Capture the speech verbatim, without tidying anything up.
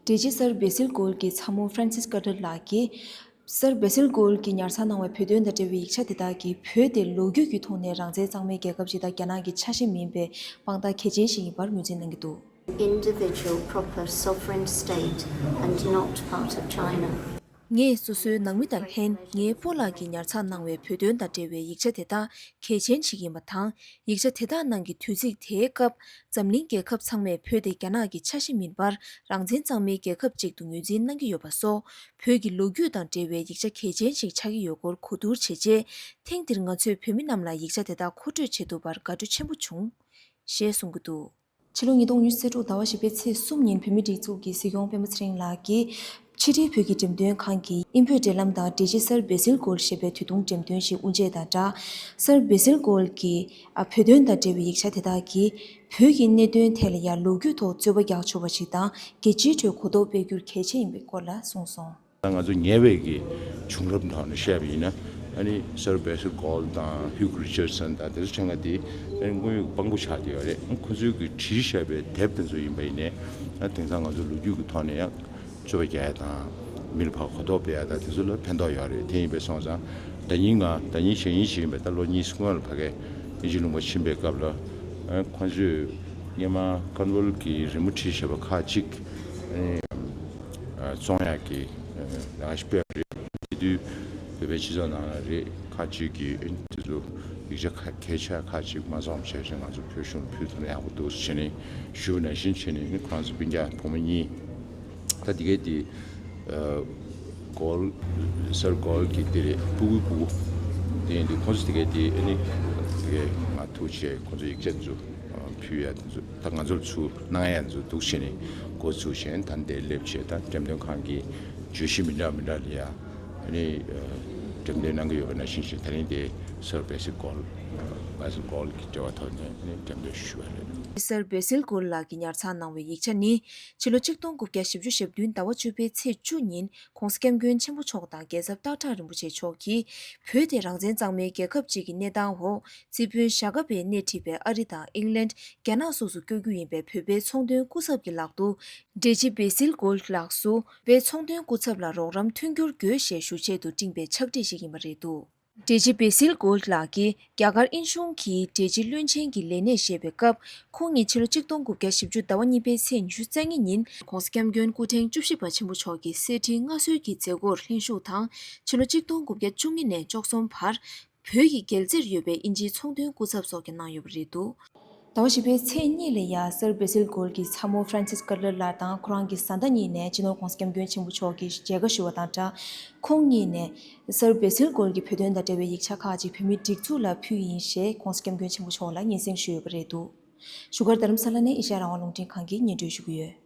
འགྲེལ་བརྗོད། སར་བེ་སིལ་གོལ་གྱི་ཚ་མོ་ཧྥ་རན་སིས་ཀར་ཏར་ལགས་ཀྱིས། སར་བེ་སིལ་གོལ་གྱིས་ཉར་ཚགས་གནང་བའི་བོད་དོན་དང་འབྲེལ་བའི་ཡིག་ཆ་དེ་དག་གིས་བོད་དེ་ལོ་རྒྱུས་ཀྱི་ཐོག་ནས་རང་བཙན་གཙང་མའི་རྒྱལ་ཁབ་ཅིག་དང་རྒྱ་ནག་གི་ཆ་ཤས་མིན་པའི་དཔང་རྟགས་གལ་ཆེན་ཞིག་ཡིན་པར་ངོས་འཛིན་གནང་གི་འདུག། Individual proper sovereign state and not part of China. ངས་སོ་སོའི་ནང་མི་དང་ལྷན་ངའི་སྤོ་ལགས་ཀྱིས་ཉར་ཚགས་གནང་བའི་བོད་དོན་དང་འབྲེལ་བའི་ཡིག་ཆ་དེ་དག་གལ་ཆེན་ཞིག་ཡིན་པ་དང་། ཡིག་ཆ་དེ་དག་ནང་གི་དུས་ཚིགས་དེའི་སྐབས། འཛམ་གླིང་རྒྱལ་ཁབ་ཚང་མས་བོད་དེ་རྒྱ་ནག་གི་ཆ་ཤས་མིན་པར་རང་བཙན་གཙང་མའི་རྒྱལ་ཁབ་ཅིག་ཏུ་ངོས་འཛིན་གནང་གི་ཡོད་པ་སོགས། བོད་ཀྱི་ལོ་རྒྱུས་དང་འབྲེལ་བའི་ཡིག་ཆ་གལ་ཆེན་ཞིག་ཆགས་ཀྱི་ཡོད་སྐོར་གོ་བསྡུར་བྱས་རྗེས། ཐེངས་འདིར་ང་ཚོས་བོད་མི་རྣམས་ལ་ཡིག་ཆ་དེ་དག་མཁོ་སྤྲོད་བྱེད་ཐུབ་པར་དགའ་སྤྲོ་ཆེན་པོ་བྱུང་། ཞེས་གསུང་གི་འདུག། ཕྱི་ལོ་ཉིས་སྟོང་ཉི་ཤུ་རྩ་དྲུག་ཟླ་བ་བཞི་པའི་ཚེས་གསུམ་ཉིན་བོད་མིའི་སྒྲིག་འཛུགས་ཀྱི་སྲིད་སྐྱོང་སྤེན་པ་ཚེ་རིང་ལགས་ཀྱིས། ཕྱི་དྲིལ་བོད་ཀྱི་འགྲེམས་སྟོན་ཁང་གི་དབྱིན་བོད་འབྲེལ་ལམ་དང་འགྲེལ་བརྗོད་སར་བེ་སིལ་གོལ་ཞེས་པའི་དུས་ཐུང་འགྲེམས་སྟོན་ཞིག་དབུ་འབྱེད་དང་སྦྲགས། སར་བེ་སིལ་གོལ་གྱི་ཨ་བོད་དོན་དང་འབྲེལ་བའི་ཡིག་ཆ་དེ་དག་གིས། བོད་ཀྱི་གནད་དོན་ཐད་ལ་ཡང་ལོ་རྒྱུས་ཐོག་རྩོད་པ་རྒྱག་ཆོག་པ་ཞིག་དང་། རྒྱལ་སྤྱིའི་ཁྲོད་གོ་རྟོགས་སྤེལ་རྒྱུར་གལ་ཆེ་ཡིན་པའི་སྐོར་ལ་གསུངས་སོང་། ད་ང་ཚོ་ཉེ་བའི་གི་བྱུང་རབས་ནང་ནས་བཤད་པ་ཡིན་ན། ཨ་ནི་སར་བེ་སིལ་གོལ་དང་ཧིའུ་རི་ཅར་སན་དང་དེ་ཚོ་ཆ་ང་དེ་ཨ་ནི་དངོས་ཡོད་དཔང་པོ་ཆགས་བསྡད་ཡོད་རེད། ཁོ་ཚོའི་གི་བྲིས་བཞག་པའི་དེབ་དེ་ཚོ་ཡིན་པ་ཡིན་ནའི། ཨ་དེང་སང་ང་ཚོ་ལོ་རྒྱུས་ཀྱི་ཐོག་ནས་ཡང་རྩོད་པ་རྒྱག་ཡ་དང་། མི་ལ་ཕར་གོ་རྟོགས་སྤེལ་ཡ་དང་དེ་ཚོ་ལ་ཕན་ཐོགས་ཡོད་རེད། དེ་ཡིན་པའི་སོང་ཙང་། ཟླ་ཉིན་ང་ཟླ་ཉིན་ཞེ་ཉིན་ཞིག་ཡིན་པའི་ད་ལོ་གཉིས་སྔོན་ལ་ཕ་གའི་དབྱིན་ཇི་ལུང་པ་ཕྱིན་པའི་སྐབས་ལ། ཨ་ཁོ་ཚོས་སྔོན་མ་ཀོན་ཝོལ་གྱི་རི་མོ་བྲིས་བཞག་པ་ཁག་ཅིག་ཨ་ནི་ཨ་བཙོང་ཡག་གི་ཨ་ལས་ཀ་ཞིག་སྤེལ་བ་རེད། དེ་དུས་བོད་པའི་སྤྱི་ཚོགས་ནང་ལ་རེད། ཁག་ཅིག་གིས་ཨ་ནི་དེ་ཚོ་ཡིག་ཆ་ཁ་གལ་ཆེ་ཁག་ཅིག་མ་བཙོངས་བྱས་ཤིང་ང་ཚོ་བོད་གཞུང་ལ་ཕུལ་ཐུབ་ན་ཡག་པོ་འདུག་ཟེར་ནས་ཞུས་པ་ནང་བཞིན་བྱས་ནས། ཨ་ནི་ཁོ་རང་ཚོ་སྤུན་ཀྱག་བུ་མོ་གཉིས། ད་དེ་གའི་དེ་ཨ་གོལ་སར་གོལ་གྱི་དེ་རེད། སྤུ་གུའི་སྤུ་གུ་དེ་ཡིན་དུས་ཁོང་ཚོ་དེ་གའི་དེ་ཨ་ནི་དེ་གའི་ང་ཐུག་བྱས་ཁོང་ཚོ་ཡིག་ཆ་དེ་ཚོ་ཨ་ཕུལ་ཡ་དེ་ཚོ་ད་ང་ཚོར་ཚུར་གནང་ཡ་དེ་ཚོ་འདུག་བྱས་ནས་འགོ་ཚུགས་བྱས། ད་འདིར་སླེབས་བྱས་ད་འགྲེམས་སྟོན་ཁང་གི་བརྗོད་གཞི་མི་འདྲ་མི་འདྲ་ལ་ཡ་ཨ་ནི་ཨ་འགྲེམས་སྟོན་གནང་གི་ཡོད་པ་ནང་བཞིན་བྱས། ད་རིང་དེ་སར་བེ་སིལ་གོལ་བེ་སིལ་གོལ་གྱི་འབྲེལ་བ་ཐོག་ནས་ཨ་ནི་འགྲེམས་སྟོན་ཞུས་པ་རེད། སར་བེ་སིལ་གོལ་ལགས་ཀྱིས་ཉར་ཚགས་གནང་བའི་ཡིག་ཆ་ནི། ཕྱི་ལོ་གཅིག་སྟོང་དགུ་བརྒྱ་བཞི་བཅུ་ཞེ་བདུན་ཟླ་བ་བཅུ་པའི་ཚེས་བཅུ་ཉིན་༸གོང་ས་༸སྐྱབས་མགོན་ཆེན་པོ་མཆོག་དང་རྒྱལ་ཚབ་སྟག་བྲག་རིན་པོ་ཆེ་མཆོག་གིས་བོད་དེ་རང་བཙན་གཙང་མའི་རྒྱལ་ཁབ་ཅིག་གི་གནས་སྟངས་འོག་རྩིས་དཔོན་ཞྭ་སྒབ་པས་སྣེ་ཁྲིད་པའི་ཨ་རི་དང་ཨིང་ལན། རྒྱ་ནག་སོགས་སུ་བསྐྱོད་རྒྱུ་ཡིན་པའི་བོད་པའི་ཚོང་དོན་སྐུ་ཚབ་ཀྱི་ལག་ཏུ། འགྲེལ་བརྗོད་བེ་སིལ་གོལ་ལགས་སུ་བོད་པའི་ཚོང་དོན་སྐུ་ཚབ་ལ་རོགས་རམ་མཐུན་འགྱུར་དགོས་ཞེས་ཞུ་ཆེད་དུ་སྤྲིངས་པའི་ཕྱག་བྲིས་ཤིག་ཡིན་པ་རེད་འདུག། འགྲེལ་བརྗོད་བེ་སིལ་གོལ་ལགས་ཀྱིས་རྒྱ་གར་དབྱིན་གཞུང་གི་འགྲེལ་བརྗོད་བློན་ཆེན་གྱི་ལས་གནས་བཞེས་པའི་སྐབས། ཁོང་ཉིད་ཕྱི་ལོ་གཅིག་སྟོང་དགུ་བརྒྱ་བཞི་བཅུ་ཟླ་བ་གཉིས་པའི་ཚེས་ཉི་ཤུ་རྩ་གཉིས་ཉིན་༸གོང་ས་༸སྐྱབས་མགོན་སྐུ་ཕྲེང་བཅུ་བཞི་པ་ཆེན་པོ་མཆོག་གི་གསེར་ཁྲིའི་མངའ་གསོལ་གྱི་མཛད་སྒོར་ལྷན་ཞུགས་དང་། ཕྱི་ལོ་གཅིག་སྟོང་དགུ་བརྒྱ་བཅུ་གཉིས་ནས་བཅུ་གསུམ་བར་བོད་ཀྱི་རྒྱལ་རྩེར་ཡོད་པའི་དབྱིན་ཇིའི་ཚོང་དོན་སྐུ་ཚབ་སོགས་ཀྱིས་གནང་ཡོད་པ་རེད་འདུག། ཟླ་བ་བཞི་པའི་ཚེས་གཉིས་ལ་ཡ་སར་བེ་སིལ་གོལ་གྱི་ཚ་མོ་ཧྥ་རན་སིས་ཀར་ལར་ལགས་དང་ཁོ་རང་གི་བཟའ་ཟླ་གཉིས་ནས་སྤྱི་ནོར་༸གོང་ས་༸སྐྱབས་མགོན་ཆེན་པོ་མཆོག་གི་མཇལ་ཁ་ཞུ་བ་དང་སྦྲགས། ཁོང་གཉིས་ནས་སར་བེ་སིལ་གོལ་གྱི་བོད་དོན་དང་འབྲེལ་བའི་ཡིག་ཆ་ཁག་ཅིག་བོད་མིའི་སྒྲིག་འཛུགས་ལ་ཕུལ་ཡིན་ཞེས་༸གོང་ས་༸སྐྱབས་མགོན་ཆེན་པོ་མཆོག་ལ་སྙན་སེང་ཞུས་ཡོད་པ་རེད་འདུག། བཞུགས་སྒར་རྡ་རམ་ས་ལ་ནས་ཨེ་ཤ་ཡ་རང་དབང་རླུང་འཕྲིན་ཁང་གིས་སྙན་སྒྲོན་ཞུ་གི་ཡོད།